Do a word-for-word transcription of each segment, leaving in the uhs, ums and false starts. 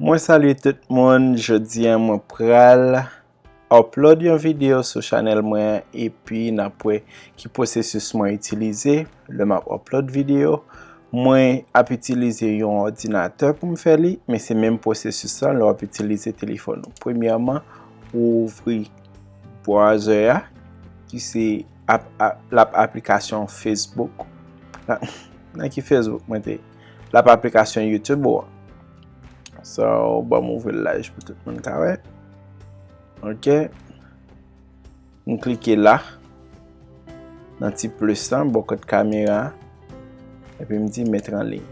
Mwen salye tout moun, jodi a mwen pral upload yon videyo sou chanèl mwen an, epi n ap wè ki pwosesis mwen itilize lè m ap upload videyo. Mwen ap itilize yon òdinatè pou m fè li, men se menm pwosesis la lè w ap itilize telefòn ou. Premyèman, ou ouvri browser a, ki se ap, ap, l ap aplikasyon Facebook. Nan, nan ki Facebook mwen te? L ap aplikasyon YouTube ou an. So, ban m ouvri l laj pou tout moun ka wè. Ok. M klike la, nan ti plis la, bò kot kamera, epi m di mettre en ligne.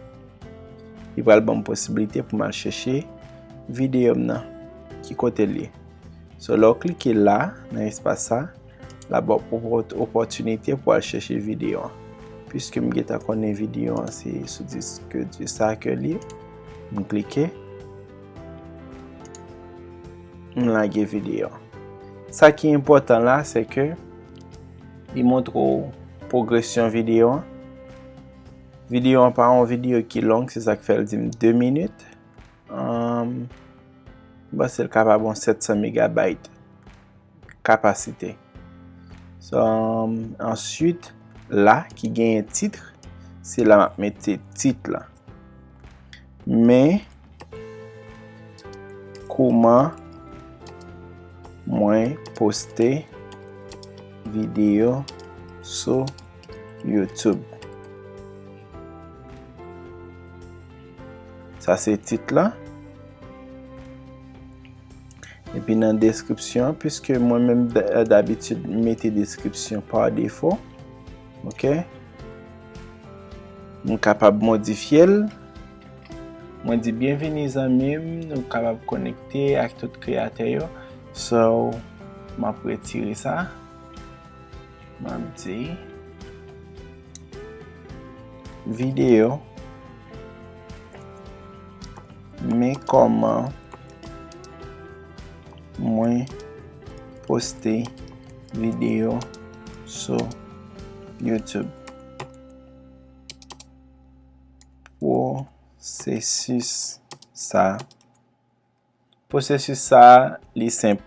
Li pral ban m posiblite pou m al chèche videyo m nan. Ki kote l ye? So, lè w klike la, nan espas sa, l ap ba w opò-, opòtinite pou al chèche videyo an. Piske m gentan konnen videyo an se sou disk di sa ke l ye, m klike, m lage videyo an. Sa ki enpòtan la, se ke li montre w pwogresyon videyo an. Videyo an pa yon videyo ki long, se sa k fè l di m de minit. Ahn, m panse l kapab yon sèt san megabayt kapasite. So, ahn, answit, la ki genyen tit, se la m ap mete tit la. Men, kòman mwen poste videyo sou YouTube? Sa se tit la. Epi nan deskripsyon, piske mwen menm d-, dabitid m mete deskripsyon pa defo. Ok? M kapab modifye l. Mwen di byenvini zanmi m, nou kapab konekte ak tout kreyatè yo. So, m ap retire sa. M ap di videyo, men kòman mwen poste videyo sou YouTube. Pwosesis sa Pwosesis sa a, li senp.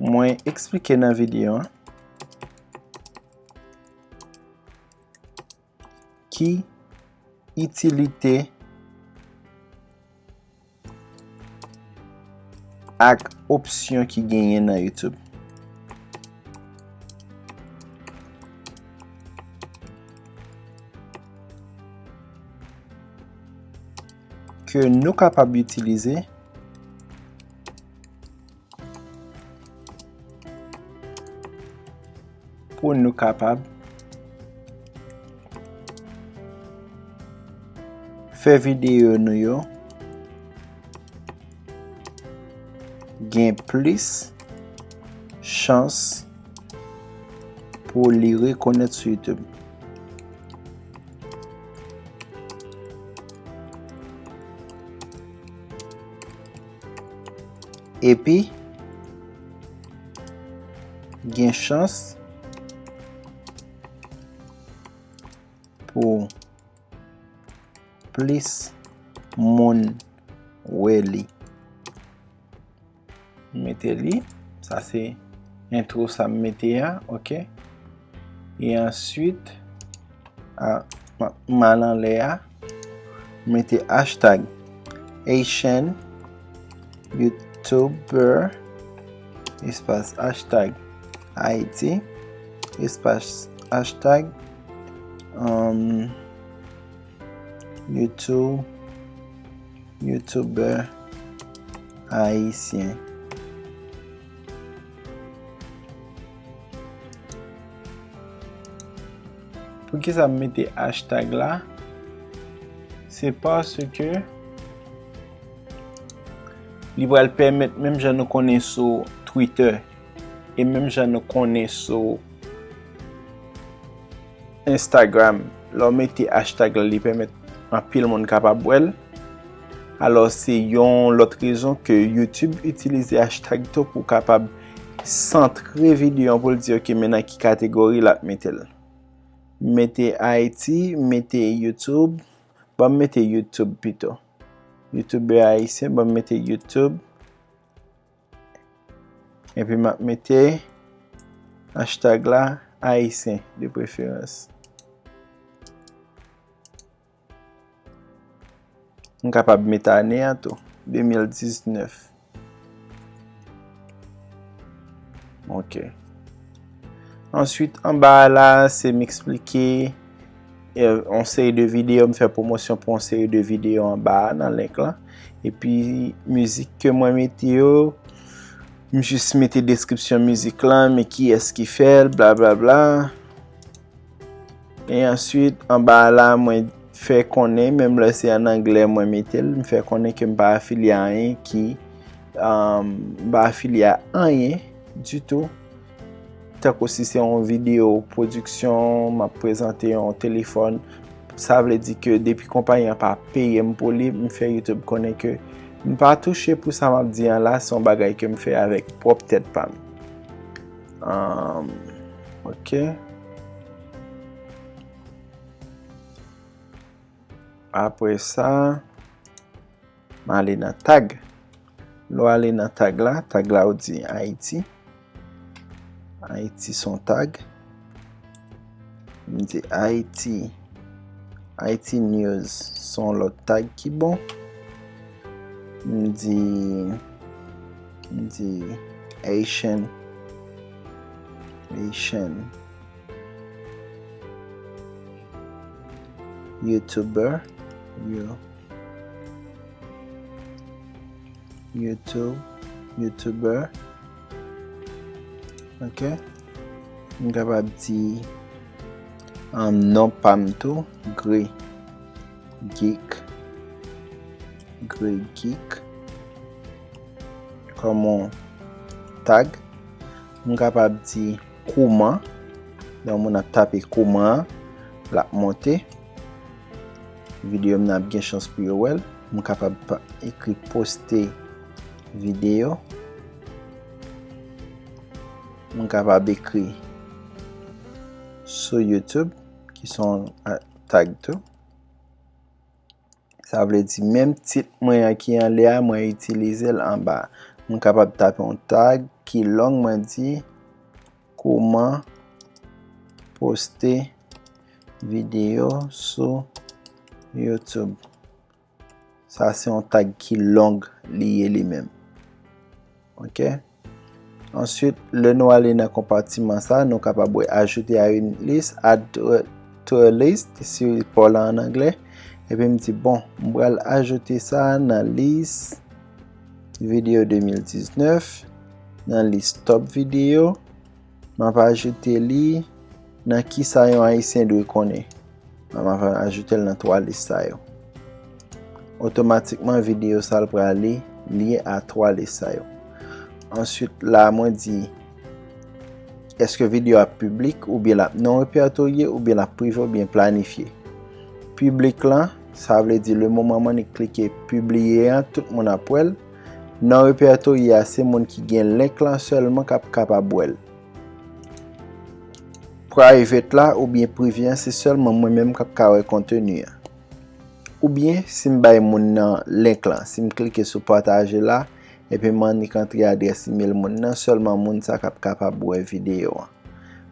Mwen eksplike nan videyo an ki itilite ak opsyon ki genyen nan YouTube. Ke nou kapab itilize pou nou kapab fè videyo nou yo gen plis chans pou li rekonèt sou YouTube. Epi, gen chans pou plis moun wè li. M mete li. Sa se entwo sa m mete a, ok? E answit, a, m, m al anlè a, m mete hashtag Haitian YouTuber, espas, hashtag Haiti, espas, hashtag, um, YouTube, YouTuber Ayisyen. Poukisa m mete hashtag la? Se paske li pral pèmèt, menm jan nou konnen sou Twitter e menm jan nou konnen sou Instagram, lè w mete hashtag la, li pèmèt anpil moun kapab wè l. Alò, se yon lòt rezon ke YouTube itilize hashtag tou pou kapab santre videyo an pou l di, ok, men nan ki kategori l ap mete l. M mete Ayiti, m mete YouTube. Ban m mete YouTube pito. YouTubè ayisyen, ban m mete YouTube. Epi m ap mete hashtag la ayisyen de preferans. M kapab mete ane a tou, de mil diznèf. Ok. Answit, anba a la, se m eksplike, eh, yon seri de videyo, m fè pwomosyon pou yon seri de videyo anba a nan link lan. Epi, mizik ke mwen mete yo, m jis mete deskripsyon mizik lan, men kiyès ki fè l, blablabla. E answit, anba a la, mwen fè konnen, menm lè se an anglè mwen mete l, m fè konnen ke m pa afilye a anyen ki, um, m pa afilye a anyen ditou. Tankou si se yon videyo pwodiksyon, m ap prezante yon telefòn, sa vle di ke depi konpayi an pa peye m pou li, m fè YouTube konnen ke m pa touche pou sa m ap di an la, se yon bagay ke m fè avèk pwòp tèt pa m. Um, ok. Apre sa, m ale nan tag. Lè w ale nan tag la, tag la ou di Ayiti. Ayiti se yon tag. M di Ayiti. Ayiti News se yon lòt tag ki bon. M di, m di Haitian, Haitian YouTuber, you, YouTube, YouTuber. Ok. M kapab di, um, non pa m tou, Grey Geek. Grey Geek. Kòm yon tag. M kapab di Kouman. Lè yon moun ap tape Kouman an, l ap monte. Videyo m nan ap gen chans pou yo wè l. M kapab pa, ekri poste videyo. M kapab ekri sou YouTube, ki se yon, a, tag tou. Sa vle di menm tit mwen an ki anlè a, mwen itilize l anba. M kapab tape yon tag ki long, mwen di, kouman poste videyo sou YouTube. Sa se yon tag ki long li ye li menm. Ok? Answit, lè nou ale nan konpatiman sa, nou kapab wè ajoute à une liste, add to, to a list, si pa w la an anglè. Epi m di, bon, m pral ajoute sa nan lis videyo de mil diznèf, nan lis top videyo. M ap ajoute li nan kisa yon Ayisyen dwe konnen. M ap ajoute l nan twa lis sa yo. Otomatikman, videyo sa l prale lye a twa lis sa yo. Answit, la, mwen di, èske videyo a piblik oubyen l ap non repertorye oubyen l ap prive oubyen planifye? Piblik lan, sa vle di le moman mwen klike pibliye an, tout moun ap wè l. Non repertorye a, se moun ki gen link lan sèlman k ap kapab wè l. Private la oubyen prive an, se sèlman mwen menm k ap ka wè konteni an. Oubyen, si m bay moun nan link lan, si m klike sou pataje la, epi m annik antre adrès imèl moun nan, sèlman moun sa k ap kapab wè videyo an.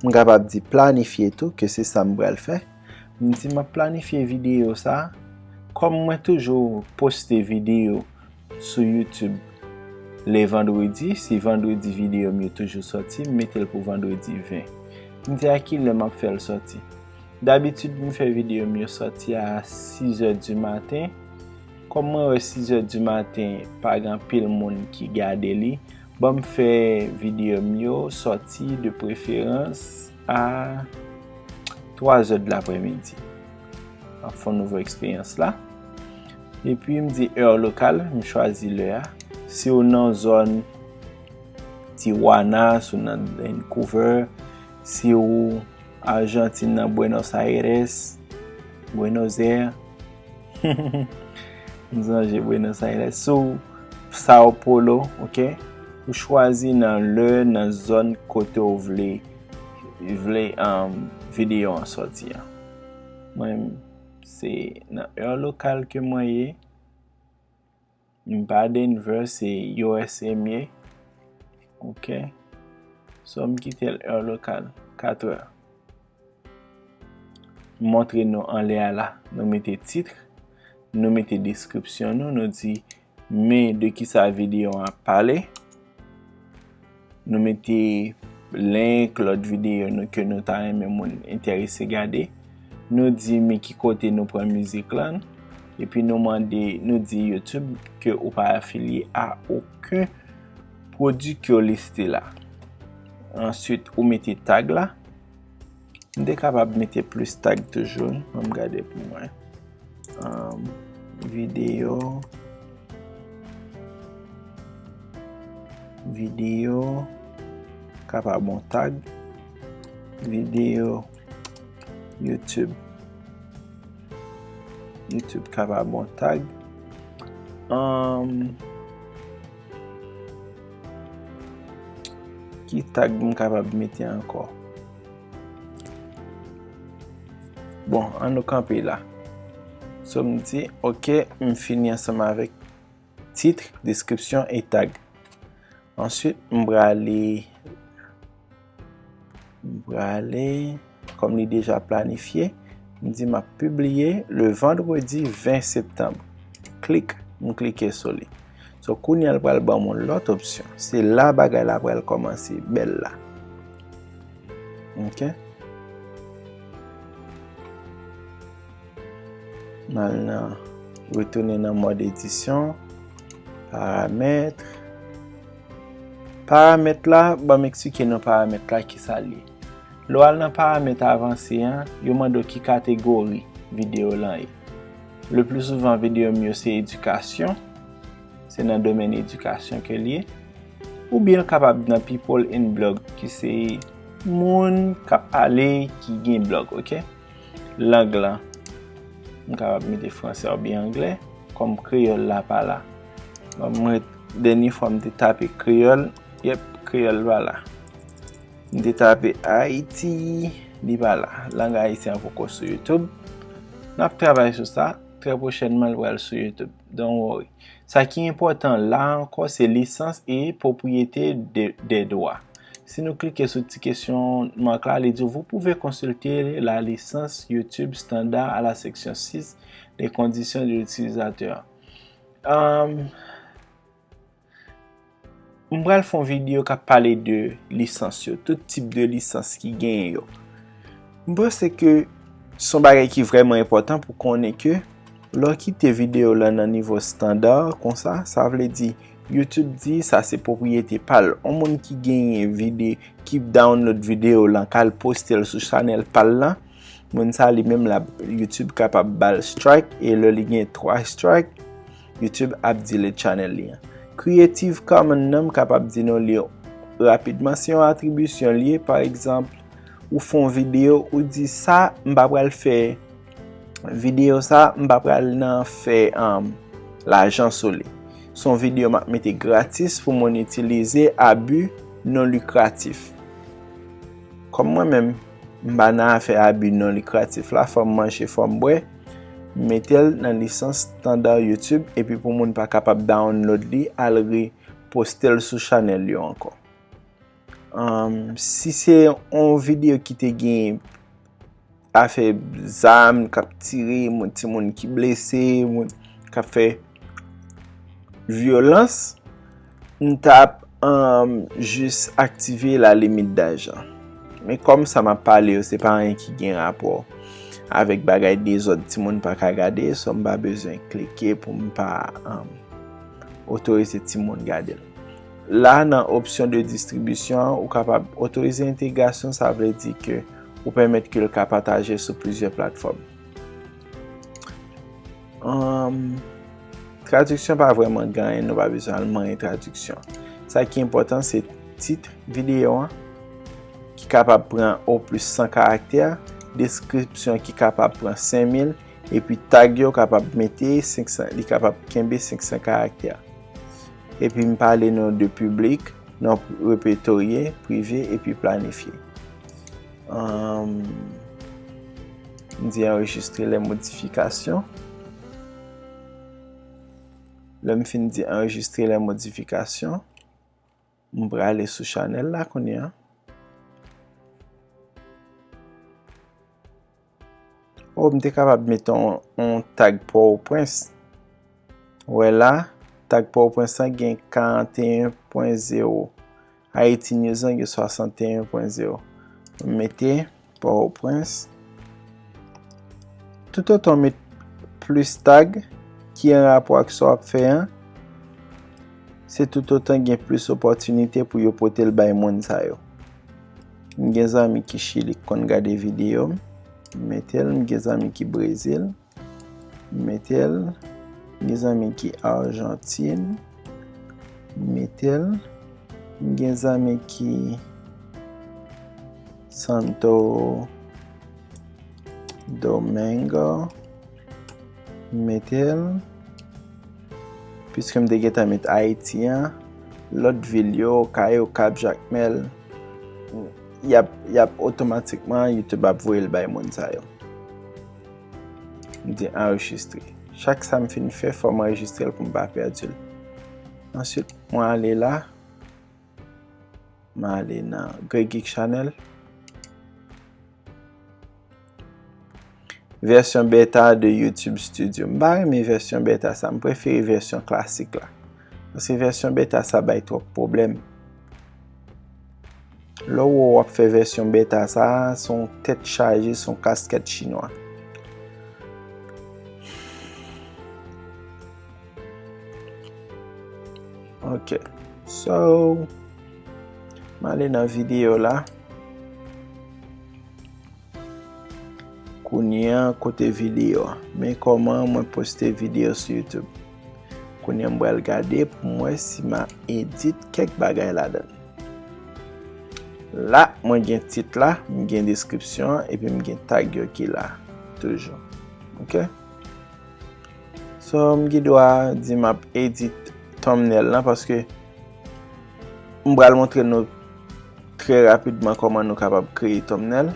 M kapab di planifye tou, ke se sa m pral fè. M di m ap planifye videyo sa. Kòm mwen toujou poste videyo sou YouTube le vandredi, si vandredi videyo m yo toujou sòti, m mete l pou vandredi ven. M di a ki lè m ap fè l sòti. Dabitid, m fè videyo m yo sòti a sizè di maten. Kòm mwen wè sizè di maten, pa gen anpil moun ki gade li, ban m fè videyo m yo sòti de preferans a twazè de laprèmidi. M ap fè yon nouvo eksperyans la. Epi m di heure locale, m chwazi lè a. Si w nan zòn Tijuana, si w nan Vancouver, si w Ajantin nan Buenos Aires, Buenos Aires, m sonje Buenos Aires, si w Sao Paulo, ok? Ou chwazi nan lè, nan zòn kote w vle vle, um, videyo an sòti an. Mwen, se nan è lokal ke mwen ye. M pa Denver, se U S A m ye. Ok. So, m kite l è lokal, katrè. M montre nou anlè a la. Nou mete tit, nou mete deskripsyon nou, nou di men de ki sa videyo an ap pale. Nou mete link lòt videyo nou ke nou ta renmen moun enterese gade. Nou di men ki kote nou pran mizik lan. Epi nou mande, nou di YouTube ke ou pa afilye a okenn pwodui ke yo liste la. Answit, ou mete tag la. M te kapab mete plis tag toujou. Ann m gade pou mwen. Um, videyo. Videyo. Kapab yon tag. Videyo YouTube. YouTube kapab yon tag. Um, ki tag m kapab mete ankò? Bon, ann nou kanpe la. So, m di, ok, m fini ansanm avèk tit, deskripsyon e tag. Answit, m prale, m prale, kòm li deja planifye, m di m ap pibliye le vandredi ven septanm. Klik, m klike sou li. So, kounye a l pral ban m yon lòt opsyon. Se la bagay la pral kòmanse bèl la. Ok. M al nan, retounen nan mòd edisyon, paramèt. Paramèt la, ban m eksplike nou paramèt la ki sa l ye. Lè w al nan paramèt avanse an, yo mande w ki kategori videyo lan ye. Le pli souvan videyo m yo se edikasyon, se nan domèn edikasyon ke l ye. Oubyen l kapab nan people and blog, ki se moun k ap pale, ki gen blog, ok? Lang lan, m kapab mete franse oubyen anglè, kòm kreyòl la pa la. Bon, mwen, dènye fwa m te tape kreyòl, yèp, kreyòl pa la. M te tape Ayiti, li pa la. Lang ayisyen an poko sou YouTube. N ap travay sou sa. Trè pwochènman, l pral sou YouTube. Don't worry. Sa ki enpòtan la ankò, se lisans e pwopriyete de, de dwa. Si nou klike sou ti kesyon mak la, li di, vous pouvez consulter la licence YouTube standard à la section six, les conditions de l'utilisateur. Um, M pral fè yon videyo k ap pale de lisans yo, tout tip de lisans ki genyen yo. M panse ke se yon bagay ki vrèman enpòtan pou konnen ke lè w kite videyo w lan nan nivo estanda konsa, sa vle di YouTube di sa se pwopriyete pa l. Yon moun ki genyen vide-, ki download videyo w lan, k al poste l sou chanèl pa l lan, moun sa li menm la, YouTube kapab ba l strike, e lè li gen twa strike, YouTube ap delete channel li an. Creative Commons nan, m kapab di nou li rapidman, se yon atribisyon li ye. Pa egzanp, ou fè yon videyo, ou di sa, m pa pral fè videyo sa, m pa pral nan fè, um, lajan sou li. Se yon videyo m ap mete gratis pou moun itilize, abi non likratif. Kòm mwen menm, m pa nan afè abi non likratif la, fò m manje, fò m bwè, m mete l nan lisans estanda YouTube, epi pou moun pa kapab download li, al reposte l sou chanèl yo ankò. Um, si se yon videyo ki te gen afè zam, k ap tire, moun, timoun ki blese, moun k ap fè vyolans, m t ap, um, jis aktive la limit daj lan. Men kòm sa m ap pale yo, se pa anyen ki gen rapò avèk bagay dezòd timoun pa ka gade, so m pa bezwen klike pou m pa, um, otorize timoun gade l. La, nan opsyon de distribisyon an, ou kapab otorize entegrasyon, sa vle di ke ou pèmèt ke l ka pataje sou plizyè platfòm. Anm, tradiksyon pa vrèman gen anyen, nou pa bezwen al manyen tradiksyon. Sa ki enpòtan, se tit videyo an, ki kapab pran oplis san karaktè, deskripsyon ki kapab pran senk mil, epi tag yo kapab mete senk san, li kapab kenbe senk san karaktè. Epi m pale nou de piblik, non repetorye, prive, epi planifye. Anm, m di enregistre les modifications. Lè m fin di enregistre les modifications, m prale sou chanèl la kounye a. Oh, m te kapab mete yon, yon tag Pòtoprens. Ou wè la, tag Pòtoprens lan gen karanteyen pwen zewo. Haiti News lan gen swasanteyen pwen zewo. M mete Pòtoprens. Toutotan w met plis tag ki an rapò ak sa w ap fè an, se toutotan gen plis opòtinite pou yo pote l bay moun sa yo. M gen zanmi ki Chili k konn gade videyo m, m mete l. M gen zanmi ki Brezil, m mete l. M gen zanmi ki Ajantin, m mete l. M gen zanmi ki Santo Domingo, m mete l. Piske m te gentan met Ayiti an, lòt vil yo, Okayò, Kap, Jakmèl, y ap, y ap otomatikman, YouTube ap voye l bay moun sa yo. M di anrejistre. Chak sa m fin fè, fò m anrejistre l pou m pa pèdi l. Answit, mwen ale la. Mwen ale nan Greg Geek Channel. Vèsyon beta de YouTube Studio. M pa renmen vèsyon beta sa. M prefere vèsyon klasik la. Paske vèsyon beta sa bay twòp pwoblèm. Lè w wè w ap fè vèsyon beta sa, se yon tèt chaje, se yon kaskèt chinwa. Ok. So, m ale nan videyo la. Kounye a, kote videyo a? Men kòman mwen poste videyo sou YouTube. Kounye a, m pral gade pou m wè si m a edit kèk bagay ladan l. La, mwen gen tit la, m gen deskripsyon an, epi m gen tag yo ki la toujou. Ok? So, m gen dwa di m ap edit thumbnail lan paske m pral montre nou trè rapidman kòman nou kapab kreye thumbnail.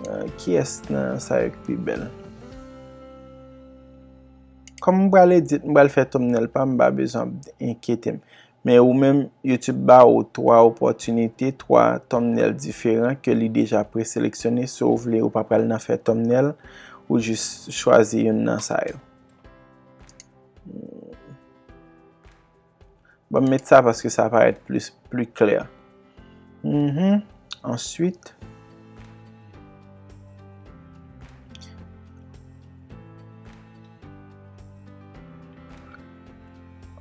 Euh, kiyès nan sa yo k pi bèl? Kòm m pral edit, m pral fè thumbnail pa m, m pa bezwen ap enkyete m. Men ou menm, YouTube ba ou twa opòtinite, twa thumbnail diferan ke li deja preseleksyonnen. Si w vle, ou pa pral nan fè thumbnail, ou jis chwazi youn nan sa yo. Bon, m met sa paske sa parèt plis, pli klè. Mhm. Answit,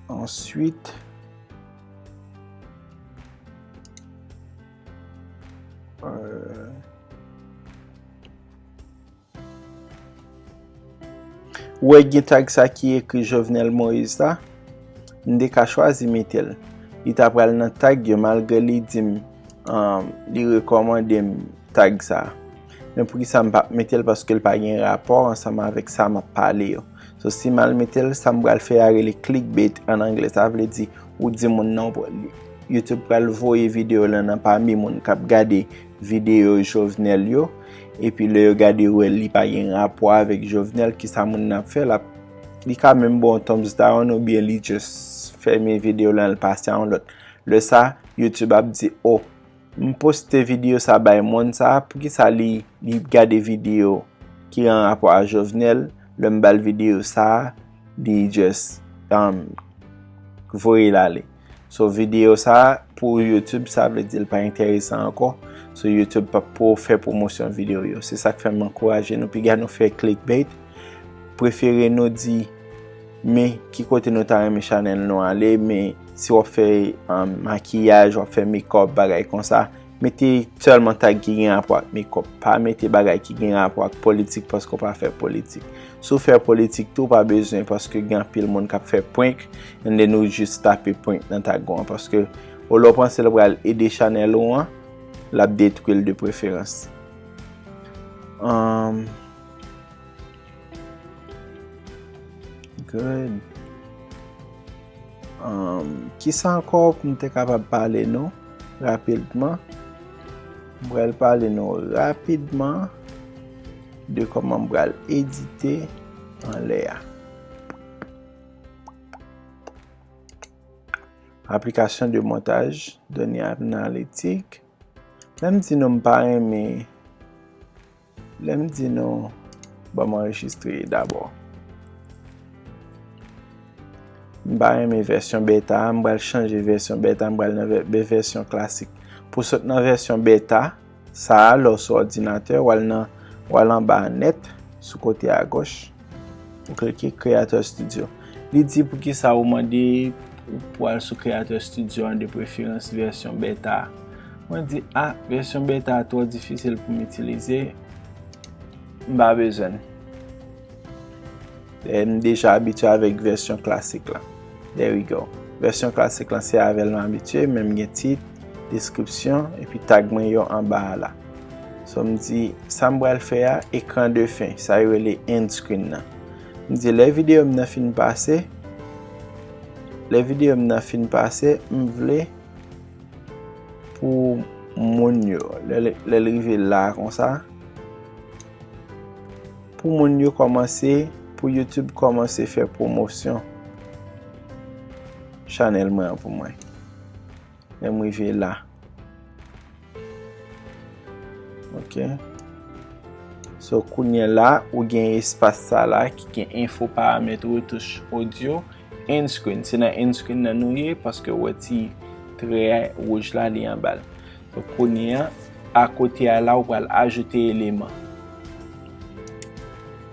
answit, euh, Ou wè gen tag sa ki ekri Jovenel Moïse la? M te ka chwazi mete l. Li ta pral nan tag yo, malgre li di m, um, li rekòmande m tag sa. Men poukisa m p ap mete l? Paske l pa gen rapò ansanm avèk sa m ap pale yo. So, si m al mete l, sa m pral fè a rele clickbait an anglè. Sa vle di, ou di moun nan, YouTube pral voye videyo lan nan pami moun k ap gade videyo Jovenel yo. Epi lè yo gade, yo wè li pa gen rapò avèk Jovenel, kisa moun nan ap fè? L ap, li ka menm ba w thumbs down oubyen li just fèmen videyo lan, l pase a yon lòt. Lè sa, YouTube ap di, "Oh, m poste videyo sa bay moun sa, poukisa li, li gade videyo ki an rapò a Jovenel, lè m ba l videyo sa, li just, um, voye l ale." So, videyo sa, pou YouTube, sa vle di l pa enteresan ankò. So, YouTube p ap pou fè pwomosyon videyo yo. Se sa k fè m ankouraje nou, piga nou fè clickbait, prefere nou di, men ki kote nou ta renmen chanèl nou ale, men si w ap fè, um, makiyaj, w ap fè makeup, bagay konsa, mete sèlman tag ki gen rapò ak makeup. Pa mete bagay ki gen rapò ak politik paske w pa fè politik. Si w fè politik tou, w pa bezwen paske gen anpil moun k ap fè prank, and then ou jis tape prank nan tag ou an. Paske olè w panse l pral ede chanèl ou an, l ap detwi l de preferans. Um, Good. Um, kisa ankò pou m te kapab pale nou? rapidman. M pral pale nou rapidman de kòman m pral edite anlè a. Application de montage, données analytiques. Lè m di nou m pa renmen, lè m di nou, ban m anrejistre dabò. M pa renmen vèsyon beta, m pral chanje vèsyon beta, m pral nan vè-, vèsyon klasik. Pou sot nan vèsyon beta, sa a, lè w sou òdinatè, w al nan, w al anba a nèt, sou kote a gòch, ou klike Creator Studio. Li di poukisa ou mande pou, pou al sou Creator Studio an, de preferans vèsyon beta. Mwen di, a, vèsyon beta a twò difisil pou m itilize, m pa bezwen l. E m deja abitye avèk vèsyon klasik la. There we go. Vèsyon klasik la, se avè l m abitye, men m gen tit, deskripsyon, epi tag mwen yo anba a la. So, m di, sa m pral fè a, ekran de fen, sa yo rele end screen nan. M di, lè videyo m nan fin pase, lè videyo m nan fin pase, m vle pou moun yo, lè, lè, lè l rive la konsa, pou moun yo kòmanse, pou YouTube kòmanse fè pwomosyon chanèl mwen an pou mwen. Lè m rive la. Ok. So, kounye a la, ou gen espas sa la ki gen enfo, paramèt, retouch, odyo, end screen. Se nan end screen nan nou ye, paske ou wè ti trè wouj la, li anba l. So, kounye a, akote a la, ou pral ajoute eleman.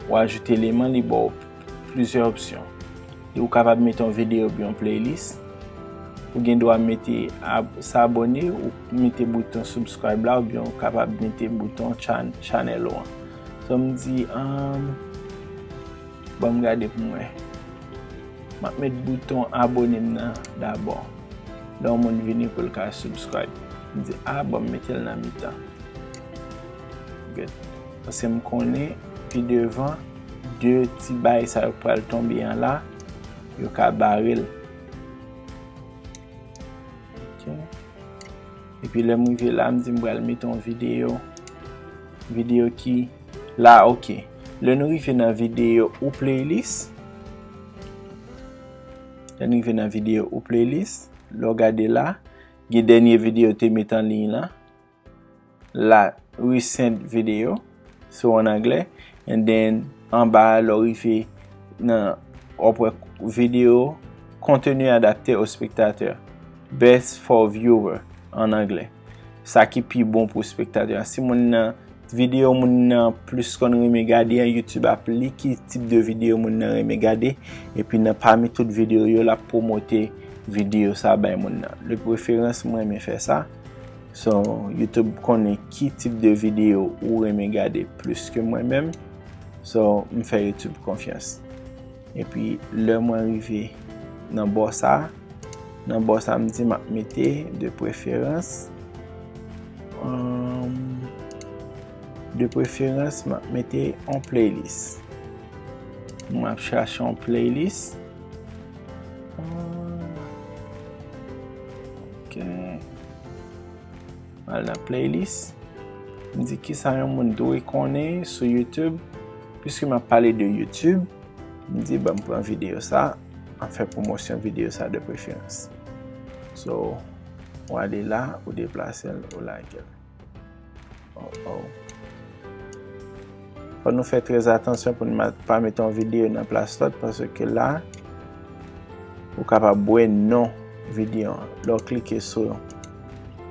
Ou ajoute eleman, li ba w plizyè opsyon. Ou kapab mete yon videyo oubyen yon playlist. Ou gen dwa mete ab-, s'abonner, ou mete bouton subscribe la, oubyen ou kapab mete bouton chan-, channel ou an. So, m di, um, ban m gade pou m wè. M ap met bouton abone m nan dabò. Lè yon moun vini pou l ka subscribe. M di, a, ban m mete l nan mitan. Good. Paske m konnen pi devan, de ti bagay sa yo pral tonbe an la, yo ka bare l. Ok. Epi lè m rive la, m di m pral mete yon videyo. Videyo ki la, ok. Lè nou rive nan videyo ou playlist, lè nou rive nan videyo ou playlist, lè w gade la, gen dènye videyo te met an liy la. La, recent video, so an anglè. And then, anba a, lè w rive nan, w ap wè videyo, contenu adapté aux spectateurs, best for viewer an anglè. Sa ki pi bon pou spektatè a. Si moun nan, videyo moun nan plis konn renmen gade an, YouTube ap li ki tip de videyo moun nan renmen gade, epi nan pami tout videyo yo, l ap pwomote videyo sa bay moun nan. De preferans, mwen renmen fè sa. So, YouTube konnen ki tip de videyo ou renmen gade plis ke mwen menm. So, m fè YouTube konfyans. Epi, lè mwen rive nan bò sa, nan bò sa, m di m ap mete de preferans, um, de preferans, m ap mete yon playlist. M ap chache yon playlist. Ah, ok. M al nan playlist. M di kisa yon moun dwe konnen sou YouTube. Piske m ap pale de YouTube, m di, ban m pran videyo sa, m ap fè pwomosyon videyo sa de preferans. So, w ale la, ou deplase l, ou like l. Oh, oh. Fò nou fè trè atansyon pou n ma-, pa mete yon videyo nan plas lòt, paske la, ou kapab wè non videyo an. Lè w klike sou,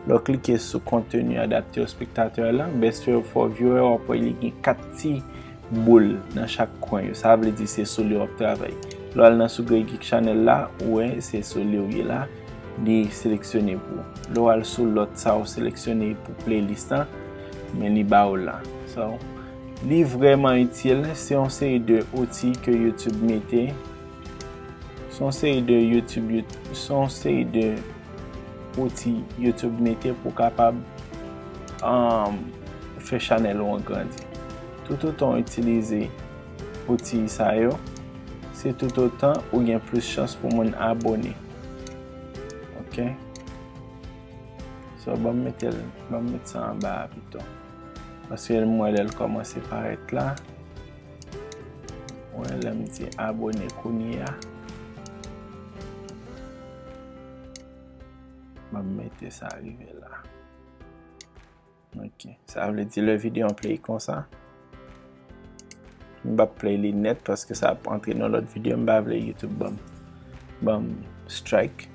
lè w klike sou contenu adapté aux spectateurs la, best for viewer, w ap wè li gen kat ti boul nan chak kwen yo. Sa vle di se sou li w ap travay. Lè w al nan sou Grey Geek Channel la, ou wè se sou li w ye la, li seleksyone pou ou. Lè w al sou lòt sa w seleksyone pou playlist la, men li ba w la. So, li vrèman itil, se yon seri de outi ke YouTube mete. Se yon seri de YouTube, se yon seri de outi YouTube mete pou kapab, um, fè chanèl ou an grandi. Toutotan w itilize outi sa yo, se toutotan ou gen plis chans pou moun abone. Ok? So, ban m mete l, ban m met sa anba a pito. Paske m wè lè l kòmanse parèt la. Wè, lè m di abone kounye a. Ban m mete sa rive la. Ok. Sa vle di lè videyo an play konsa, m p ap play li nèt paske sa ap antre nan lòt videyo. M pa vle YouTube ban m, ban m strike.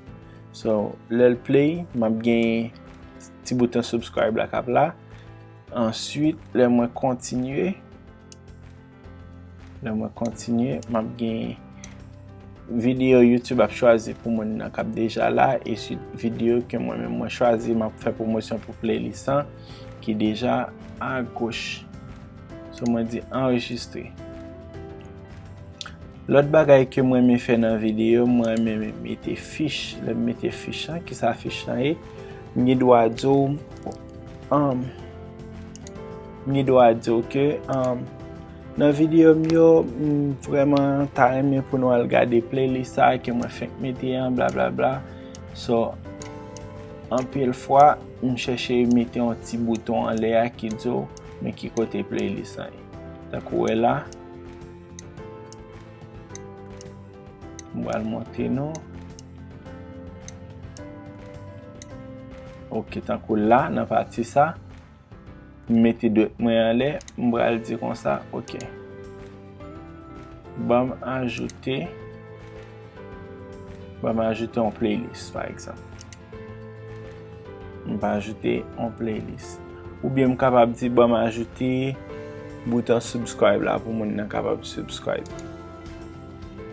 So, lè l play, m ap gen ti bouton subscribe la k ap la. Answit, lè mwen kontinye, lè mwen kontinye, m ap gen videyo YouTube ap chwazi pou moun nan k ap deja la, e sou videyo ke mwen menm mwen chwazi, m ap fè pwomosyon pou playlist lan ki deja agoch. So, mwen di anrejistre. Lòt bagay ke mwen renmen fè nan videyo, mwen renmen mete fich. Lè m mete fich lan, kisa fich lan ye? M gen dwa di w, um, m gen dwa di w ke, um, nan videyo m yo, m vrèman ta renmen pou nou al gade playlist sa a ke mwen fenk mete an, blablabla. So, anpil fwa, m chèche mete yon ti bouton anlè a ki di w, men ki kote playlist lan ye. Tankou w wè la, m pral montre nou. Ok, tankou la, nan pati sa, m mete dwèt mwen anlè, m pral di konsa, ok. Ban m ajoute, ban m ajoute yon playlist, pa egzanp. M pa ajoute yon playlist. Oubyen m kapab di, ban m ajoute bouton subscribe la pou moun nan kapab subscribe.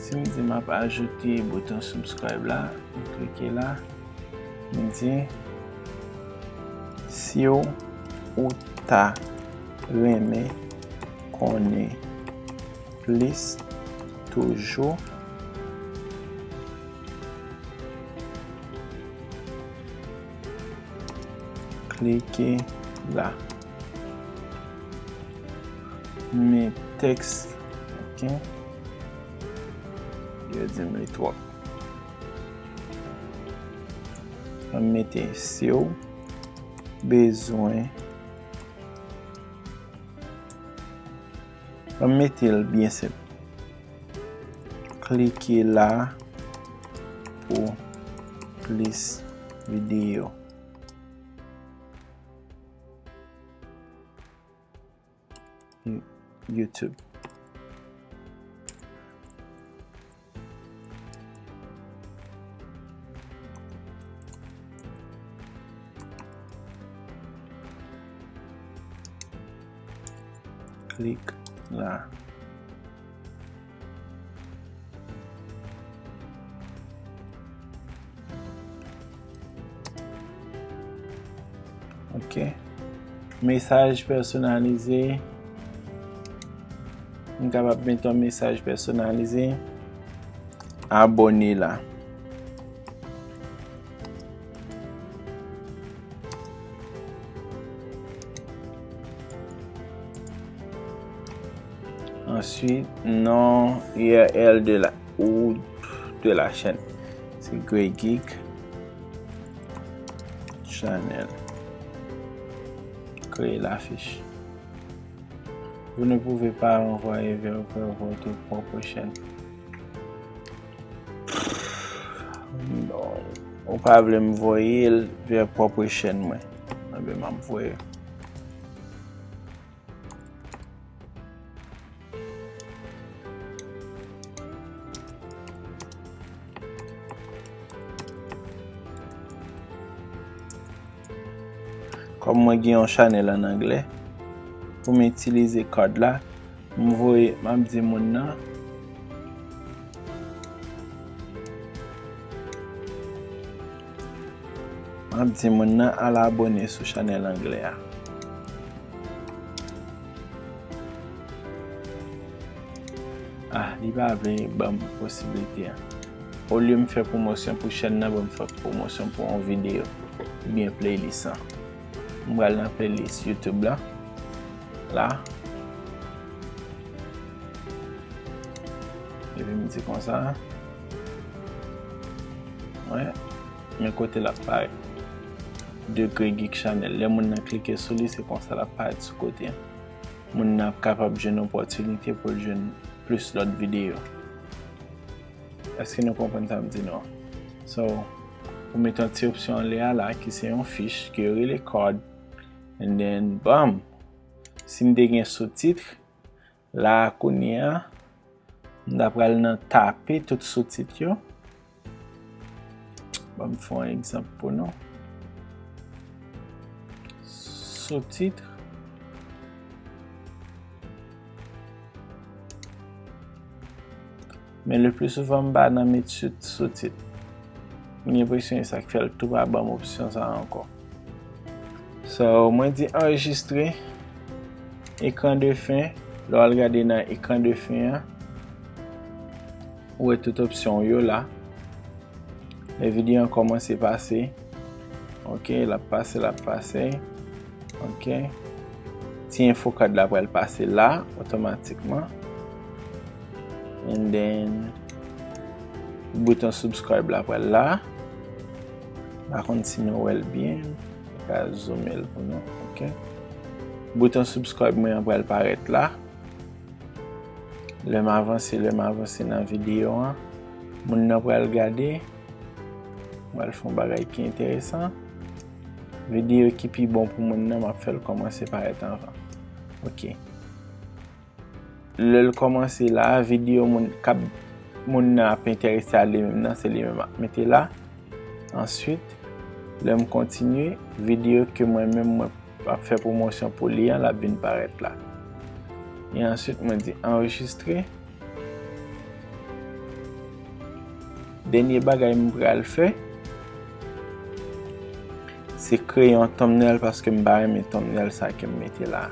Si m di m ap ajoute bouton subscribe la, m klike la, m di, si w, ou ta renmen konnen plis toujou, klike la. Men tèks, ok. Yo di m li twòp. Mwen mete si w bezwen. Mwen mete l byen senp. Klike la pou plis videyo. YouTube. Klik la. Ok. Mesaj pèsonalize. M kapab mete yon mesaj pèsonalize. Abone la. Answit, non U R L de la, ou de la chaîne. Se Grey Geek Channel. Créer l'affiche. Vous ne pouvez pas renvoyer vers, vers votre propre chaîne. Non. Ou pa vle m voye l vè pwòp chèn mwen. Enben, m ap voye. Kòm mwen gen yon chanèl ann anglè, pou m itilize kòd la, m voye, m ap di moun nan, m ap di moun nan al abòne sou chanèl anglè a. Ah, li pa vle ban m posiblite a. Olye m fè pwomosyon pou chèn nan, ban m fè pwomosyon pou yon videyo oubyen playlist lan. M pral nan playlist YouTube la. La. Epi m di konsa. Wè. Men kote l ap parèt. Degre Geek Channel. Lè moun nan klike sou li, se konsa l ap parèt sou kote a. Moun nan ap kapab jwenn opòtinite pou l jwenn plis lòt videyo. Èske nou konprann sa m di nou an? So, ou mete yon ti opsyon anlè a la ki se yon fich ke yo rele card. And then, bam! Si m te gen soutit, la a kounye a, m ta pral nan tape tout soutit yo. Ban m fè yon egzanp pou nou. Soutit. Men le pli souvan m pa nan met sou, soutit. M gen enpresyon e sa k fè l tou pa ban m opsyon sa a ankò. So, mwen di anrejistre ekran de fen. Lè w al gade nan ekran de fen an, ou wè tout opsyon w yo la. Lè videyo an kòmanse pase, ok, l ap pase, l ap pase, ok. Ti enfo kad la pral pase la, otomatikman. And then, bouton subscribe la pral la. M pa konn si nou wè l byen, m ka zoome l pou nou, ok. Bouton subscribe mwen an pral parèt la. Lè m avanse, lè m avanse nan videyo an, moun nan pral gade, m pral fè yon bagay ki enteresan. Videyo ki pi bon pou moun nan, m ap fè l kòmanse parèt anvan. Ok. Lè l kòmanse la a, videyo moun k ap, moun nan ap enterese a li menm nan, se li menm m ap mete la. Answit, lè m kontinye, videyo ke mwen menm mwen ap fè pwomosyon pou li an, l ap vin parèt la. E answit, mwen di anrejistre. Dènye bagay m pral fè, se kreye yon thumbnail paske m pa renmen thumbnail sa ke m mete la.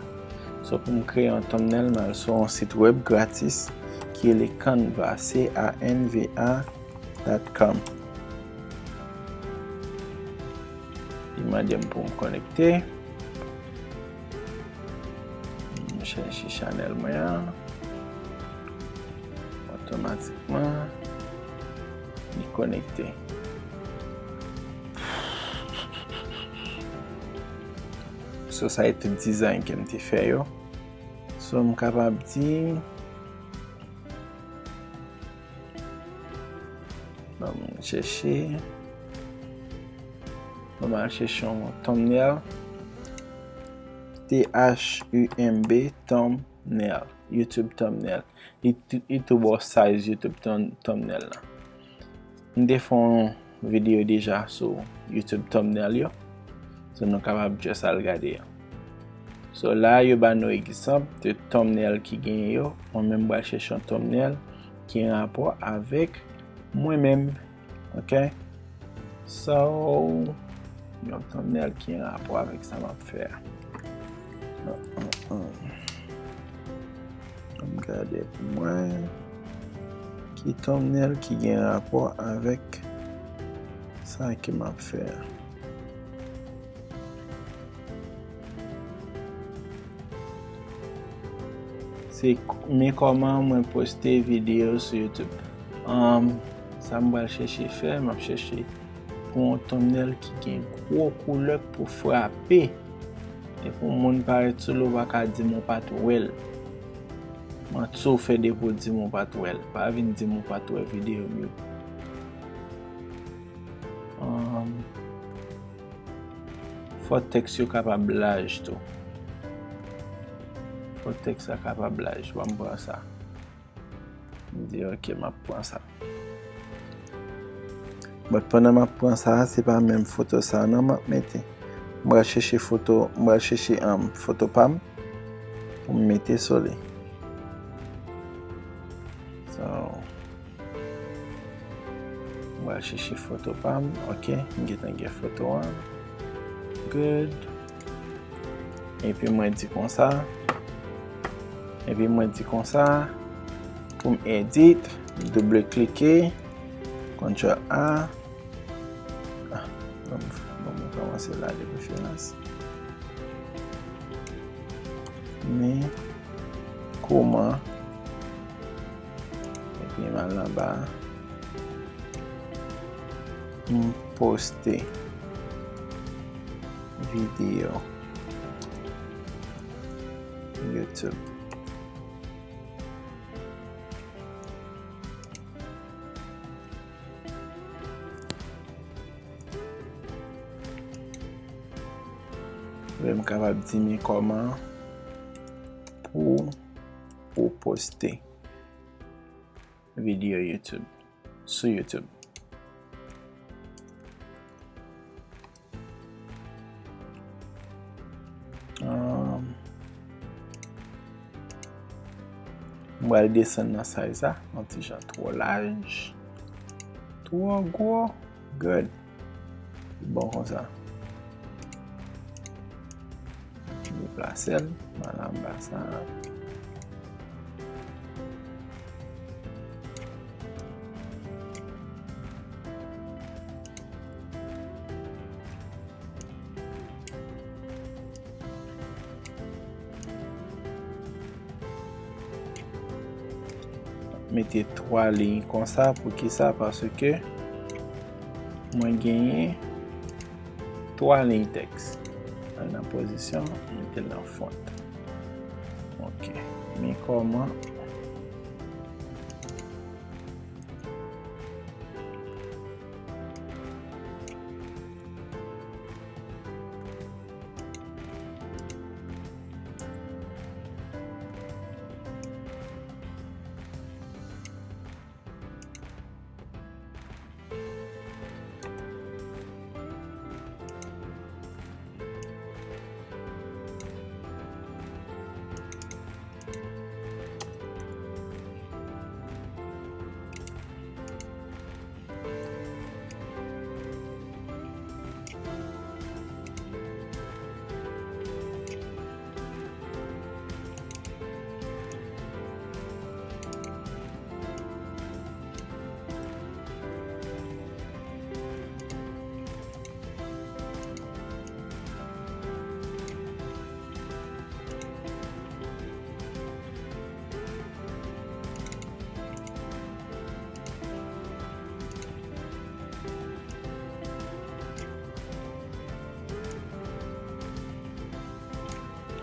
So, pou m kreye yon thumbnail, m al sou yon sit wèb gratis ki rele Canva, C A N V A dot com. Li mande m pou m konekte. M chèche chanèl mwen an. Otomatikman, li konekte. So, sa e tout dizay ke m te fè yo. So, m kapab di, ban m chèche. Ban m al chèche yon thumbnail. T H U M B, thumbnail. YouTube thumbnail. Li tou, li tou ba w size YouTube thumb-, thumbnail la. M te fè yon videyo deja sou YouTube thumbnail yo. So, nou kapab just al gade yo. So, la, yo ba nou egzanp de thumbnail ki genyen yo. Mwen menm, m pral chèche yon thumbnail ki gen rapò avèk mwen menm. Ok? So, yon thumbnail ki gen rapò avèk sa m ap fè a. Ann gade pou mwen. Ki thumbnail ki gen rapò avèk sa ke m ap fè a? Se k-, men kòman mwen poste videyo sou YouTube. Anm, sa m pral chèche fè, m ap chèche pou yon thumbnail ki gen gwo koulè k pou frape. E pou moun parèt sou li, ou pa ka di m ou pa t wè l. Manti w fè depi w di m ou pa t wè l. Pa vin di m ou pa t wè videyo m yo. Anm, fò tèks yo kapab laj tou. Fò tèks la kapab laj. Ban m pran sa. M di, ok, m ap pran sa. But pandan m ap pran sa, se pa menm foto sa non m ap mete. M pral chèche foto, m pral chèche, um, foto pa m pou m mete sou li. So, m pral chèche foto pa m. Ok, m gentan gen foto an. Good. Epi mwen di konsa. Epi mwen di konsa. Pou m edit, m double klike. Control A. Ah, ban m, ban m kòmanse la de preferans. Men kòman, epi m al anba, m poste. Video YouTube. Ou menm kapab di m kòman pou ou poste videyo YouTube sou YouTube. Um, mwen al desann nan size la, yon ti jan twò laj, twò gwo, good. Bon konsa. Deplase l, mwen al anba sa. Mete twa liy konsa. Poukisa? Paske mwen genyen twa liy tèks. Al nan pozisyon, mete l nan font. Ok. Men kòman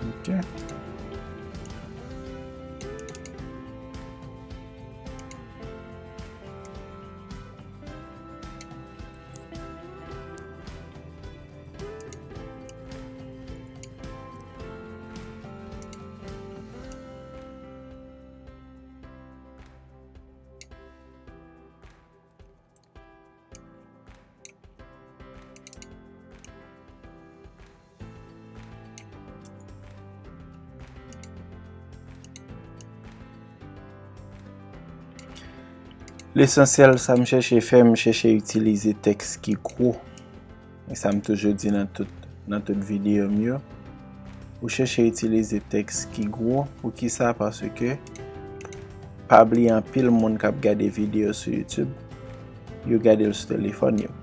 Ok. Lesansyèl, sa m chèche fè, m chèche itilize tèks ki gwo. E sa m toujou di nan tout, nan tout videyo m yo. Ou chèche itilize tèks ki gwo. Poukisa? Paske pa bliye anpil moun k ap gade videyo sou YouTube, yo gade l sou telefòn yo.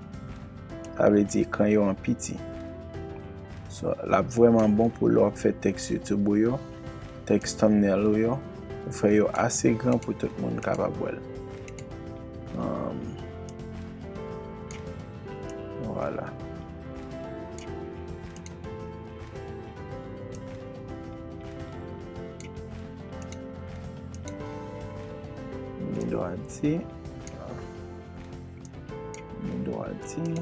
Sa vle di ekran yo an piti. So, l ap vrèman bon pou lè w ap fè tèks YouTube ou yo, tèks thumbnail ou yo, ou fè yo ase gran pou tout moun kapab wè l. Um, vwala. Gen dwa di, gen dwa di.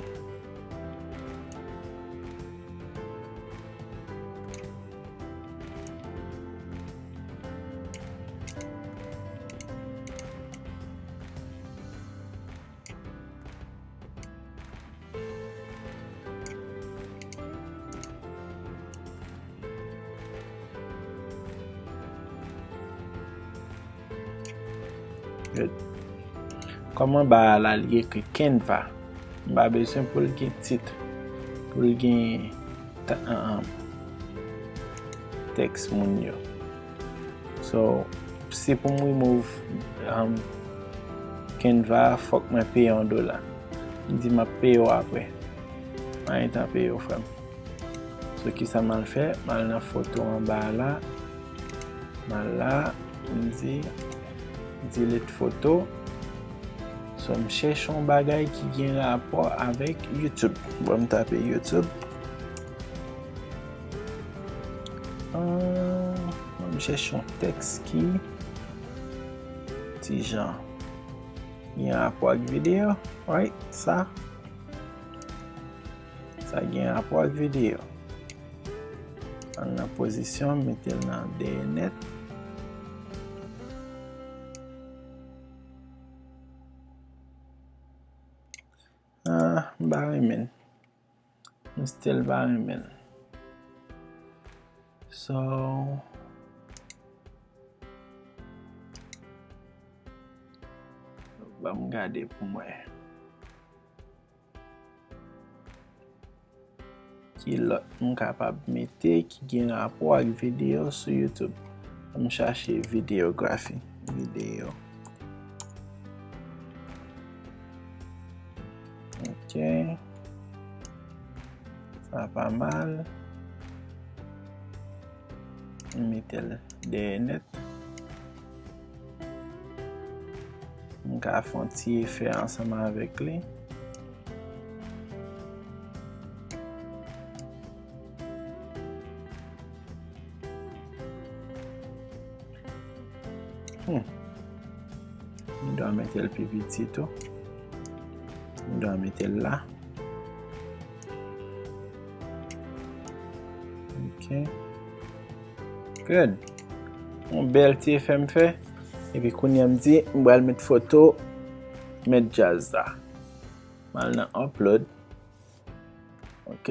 Kòm anba a la, li ekri Canva. M pa bezwen pou l gen tit, pou l gen ta-, an, an, tèks moun yo. So, si pou m remove, um, Canva, fòk mwen peye yon dola. M di m ap peye w apre. Mwen gentan peye w, frè m. So, kisa m al fè? M al nan foto anba a la. M al la, m di, delete foto. So, m chèche yon bagay ki gen rapò avèk YouTube. Bon, m tape YouTube. An, mwen chèche yon tèks ki ti jan gen rapò ak videyo. Right, sa. Sa gen rapò ak videyo. Al nan pozisyon, mete l nan dèyè nèt. Ah, m pa renmen l. M still pa renmen l. So, ban m gade pou m wè. Ki lòt m kapab mete ki gen rapò ak videyo sou YouTube? An m chache videyografi. Videyo. Ok. Sa pa mal. M mete l dèyè nèt. M ka fè yon ti efè ansanm avèk li. Hmm. M dwe mete l pi piti tou. M dwe mete l la. Ok. Good. Yon bèl ti efè m fè. Epi kounye a m di, m pral met foto mèt djaz la. M al nan upload. Ok.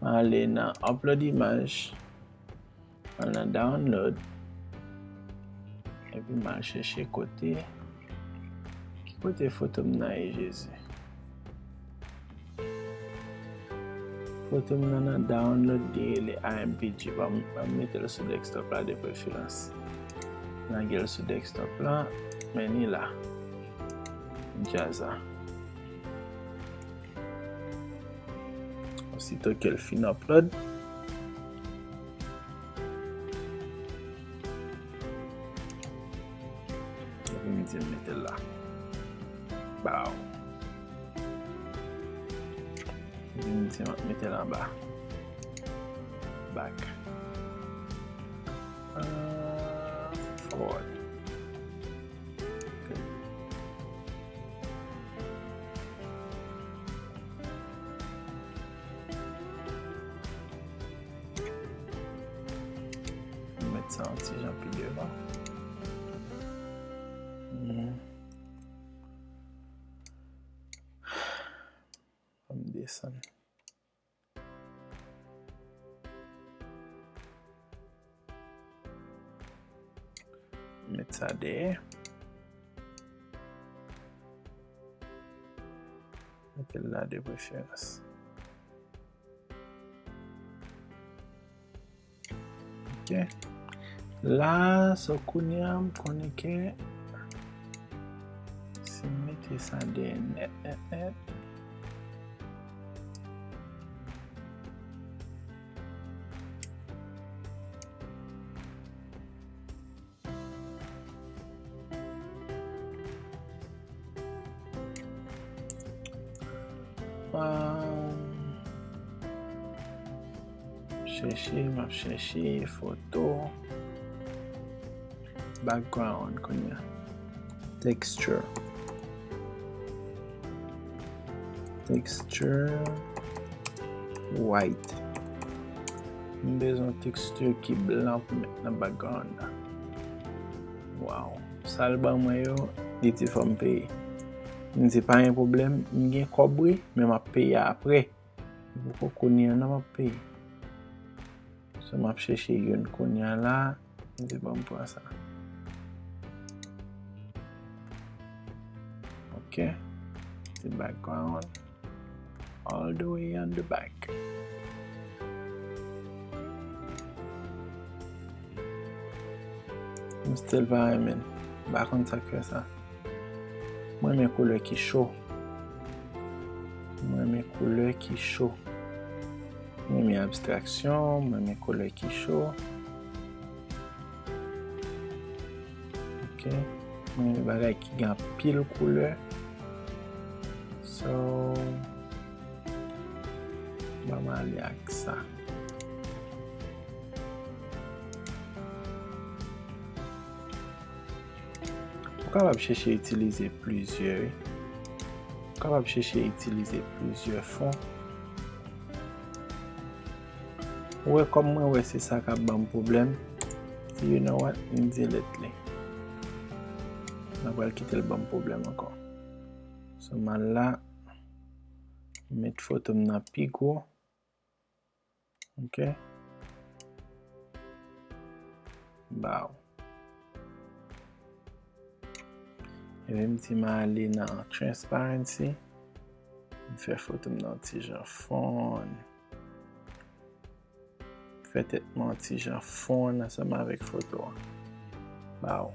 M ale nan upload imaj. M al nan download. Epi m al chèche kote. Ki kote foto m nan ye, Jezi? Foto m nan nan download, li rele I M P G. Ban m, ban m mete l sou desktop la de preferans. Lage l sou desktop la, men ni la. Djaz la. Osito ke l fin upload, epi m di m mete l la. Bow. Epi m di m ap mete l anba. Back. Ah, forward. Mwen met sa yon ti jan pi devan. Hmm. Fò m desann. Met sa dèyè. Mete l la de preferans. Ok. La, so kounye a, m konnen ke si m mete sa dèyè nèt, nèt, nèt, Ah, chèche, m ap chèche foto. Background kounye a. Texture. Texture white. M bezwen texture ki blan pou met nan background la. Wow. Sa l ban mwen yo, li di fò m peye. M di pa gen pwoblèm, m gen kòb wi, men m ap peye apre. Poko kounye a non m ap peye. So m ap chèche youn kounye a la, m di ban m pran sa. Ok. Se background. All the way on the back. M still pa renmen. M pa konn sa k fè sa. Mwen renmen koulè ki cho. Mwen renmen koulè ki cho. Mwen renmen abstraksyon, mwen renmen koulè ki cho. Ok. Mwen renmen bagay ki gen anpil koulè. So, ban m ale ak sa. Ou kapab chèche itilize plizyè, wi. Ou kapab chèche itilize plizyè fon. Ou wè, kòm mwen wè se sa k ap ban m pwoblèm, m di, "You know what? M delete li." Mwen pral kite l ban m pwoblèm ankò. So, m al la, m met foto m nan pi gwo. Ok. Baw. Epi m di m ale nan transparency. M fè foto m nan ti jan fonn. M fè tèt mwen ti jan fonn ansanm avèk foto a. Baw.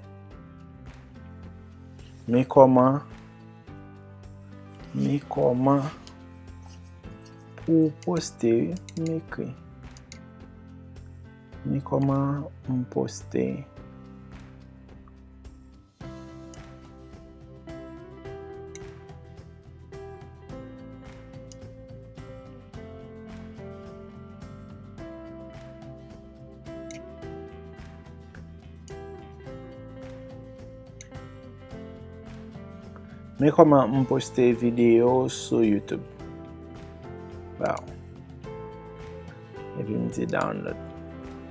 Men kòman, men kòman pou w poste, wi, m ekri. Men kòman m poste. Men kòman m poste videyo sou YouTube. Baw. Epi m di download.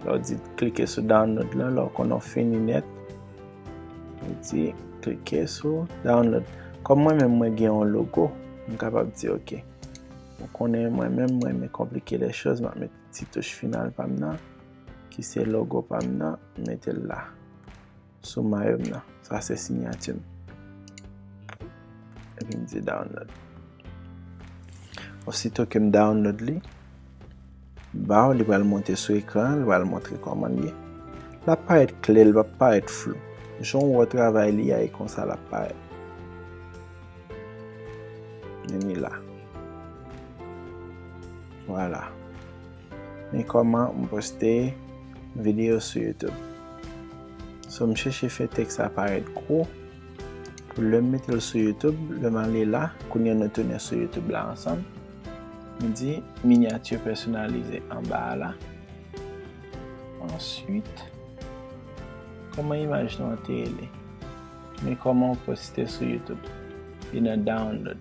Lè w di klike sou download la, lè w konnen w fini nèt, ou di klike sou download. Kòm mwen menm mwen gen yon logo, m kapab di ok. Ou konnen mwen menm mwen renmen konplike lè choz, m ap met ti touch final pa m nan, ki se logo pa m nan, m mete l la. Sou mayo m nan. Sa se siyati m. Epi m di download. Osito ke m download li, baw, li pral monte sou ekran, li pral montre kòman l ye. L ap parèt klè, li p ap parèt flou. Jan w wè travay li a, e konsa l ap parèt. Men li la. Vwala. Men kòman m poste videyo sou YouTube. So, m chèche fè tèks la parèt gwo. Pou lè m mete l sou YouTube, lè m ale la, kounye a nou tounen sou YouTube la ansanm. M di minyati pèsonalize anba a la. Answit, kòman imaj nou an te rele? Men kòman w poste sou YouTube. Li nan download.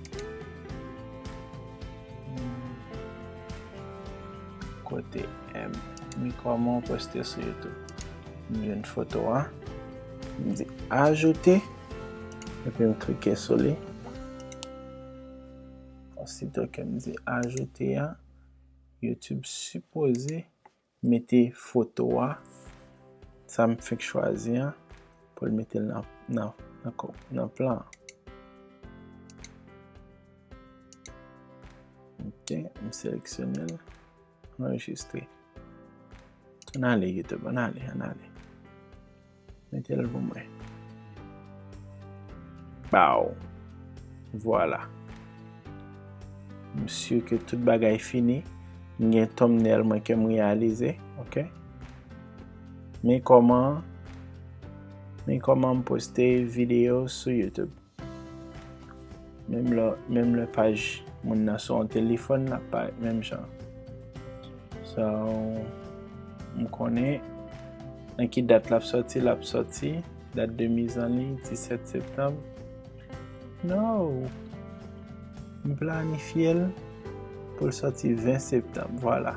Kote M. Men kòman w poste sou YouTube. M jwenn foto a. M di ajoute. Epi m klike sou li. Osito ke m di ajoute a, YouTube sipoze mete foto a, sa m fenk chwazi a, pou l mete l nan, nan, nan, nan plan an. Ok, m seleksyone l, anrejistre. Ann ale, YouTube, ann ale, ann ale. Mete l pou mwen. Baw. Vwala. M si ke tout bagay fini. M gen thumbnail mwen ke m reyalize. Ok. Men kòman, men kòman m poste videyo sou YouTube. Menm lè, menm lè paj moun nan sou yon telefòn, l ap parèt menm jan. So, m konnen nan ki dat l ap sòti, l ap sòti. Dat de mise en ligne, disèt septanm. No! M planifye l pou l sòti ven septanm. Vwala.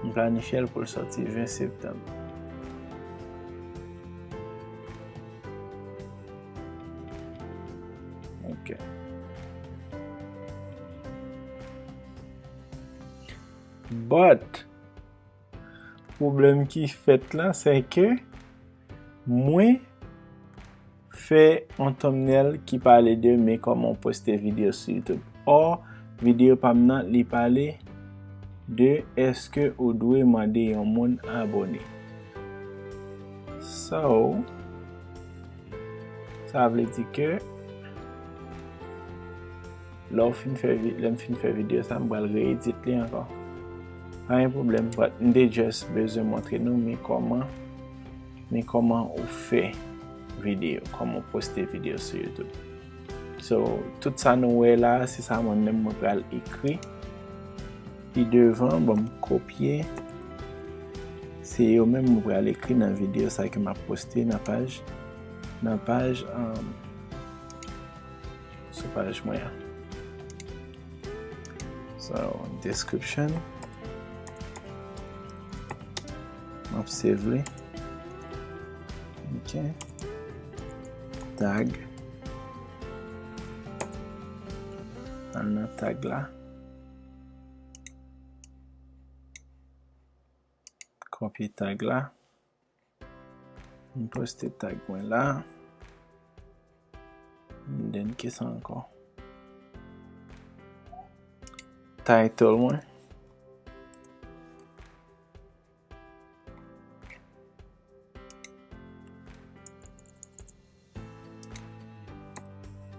M planifye l pou l sòti ven septanm. Ok. But, pwoblèm ki fèt la, se ke mwen fè yon thumbnail ki pale de men kòman w poste videyo sou YouTube. Or, videyo pa m nan, li pale de èske ou dwe mande yon moun abone. So, sa vle di ke lè w fin fè vi-, lè m fin fè videyo sa, m pral re-edit li ankò. Pa gen pwoblèm, but m te just bezwen montre nou men kòman, men kòman ou fè videyo, kòman w poste videyo sou YouTube. So, tout sa nou wè la, se sa mwen menm mwen pral ekri pi devan, bon, m kopye. Se yo menm mwen pral ekri nan videyo sa ke m ap poste nan paj nan paj, um, sou paj mwen an. So, description. M ap save li. Ok. Tag. Al nan tag la. Kopye tag la. M poste tag mwen la. And then, kisa ankò? Title mwen.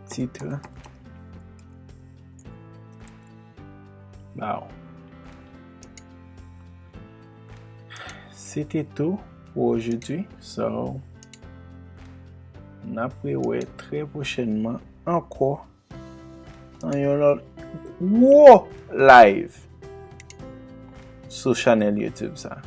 Titre. Wow. Se te tou pou ojodi. So, n ap rewè trè pwochènman ankò nan yon lòt gwo live sou chanèl YouTube sa.